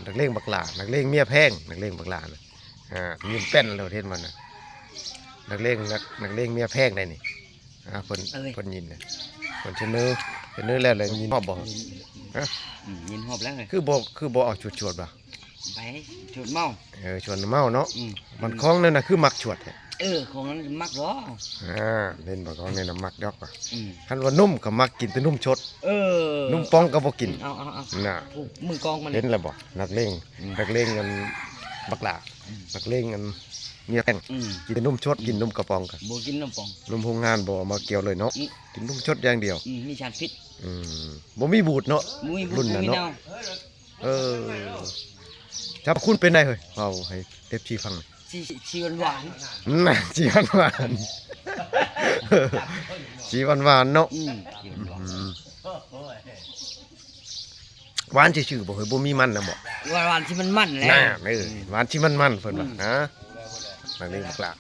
ນັກເລງບັກຫຼ້າ ນັກເລງເມຍແພງ ນັກເລງບັກຫຼ້ານະ ອ່າ ຍິ້ມແປ້ນໂລດ ເຫັນບໍ່ນະ ນັກເລງ ນັກ ນັກເລງເມຍແພງໄດ໋ນີ້ ອ່າ ເພິ່ນ ເອີຍ ເພິ່ນຍິນນະ ເພິ່ນສະເໜີ ສະເໜີແລ້ວ ແລ້ວຍິນຮອບບໍ່? ຮະ? ອືມ ຍິນຮອບແລ້ວ ຄືບໍ່ ຄືບໍ່ເອົາຊວດໆ ບໍ່? ໄປຊວດເມົາ ເອີ ຊວດເມົາເນາະ ອືມ ບ້ານຄອງນັ້ນນະ ຄືມັກຊວດແທ້ ເອີ ຂອງນັ້ນມັກດອກ ອ່າ ເຫັນບໍ່ ຂອງນີ້ນະມັກດອກວ່າ ອືມ ຄັນວ່ານົມກໍມັກກິນແຕ່ນົມຊົດ ເອີ ນົມປ່ອງກໍບໍ່ກິນ ເອົາ ເອົາ ເອົາ ນະ ຜູ້ມືກອງມັນ ເຫັນແລ້ວບໍ່ ນັກເລງ ອືມ ນັກເລງອັນບັກຫຼ້າ ອືມ ນັກເລງອັນເມຍແພງ ອືມ ກິນແຕ່ນົມຊົດ ອືມ ກິນນົມກະປ໋ອງ ບໍ່ກິນນົມປ໋ອງ ນົມໂຮງງານບໍ່ເອົາມາກ່ຽວເລີຍເນາະ ອືມ ກິນນົມຊົດຢ່າງດຽວ ອືມ ມີສານພິດ ອືມ ບໍ່ມີບູດເນາະ ບໍ່ມີບູດ ລຸ້ນນັ້ນເນາະ ບໍ່ມີເນົ່າ ເອີ ສັບພະຄຸນເປັນໃດເຮີ້ຍ ເວົ້າໃຫ້ເອັຟຊີຟັງ ສີ ສີຫວານໆ ນະ ສີຫວານໆ ສີຫວານໆ ເນາະ ອືມ ສີຫວານໆ ອືມ ຫວານຊື່ໆ ບໍ່ເຮີ້ຍ ບໍ່ມີມັນນະບໍ່? ຫວານໆ ຊິມັນໆ ແຫຼະ ນະ ເອີ ອືມ ຫວານຊິມັນໆ ເພິ່ນວ່າ ອືມ ນະ ນັກເລງບັກຫຼ້າ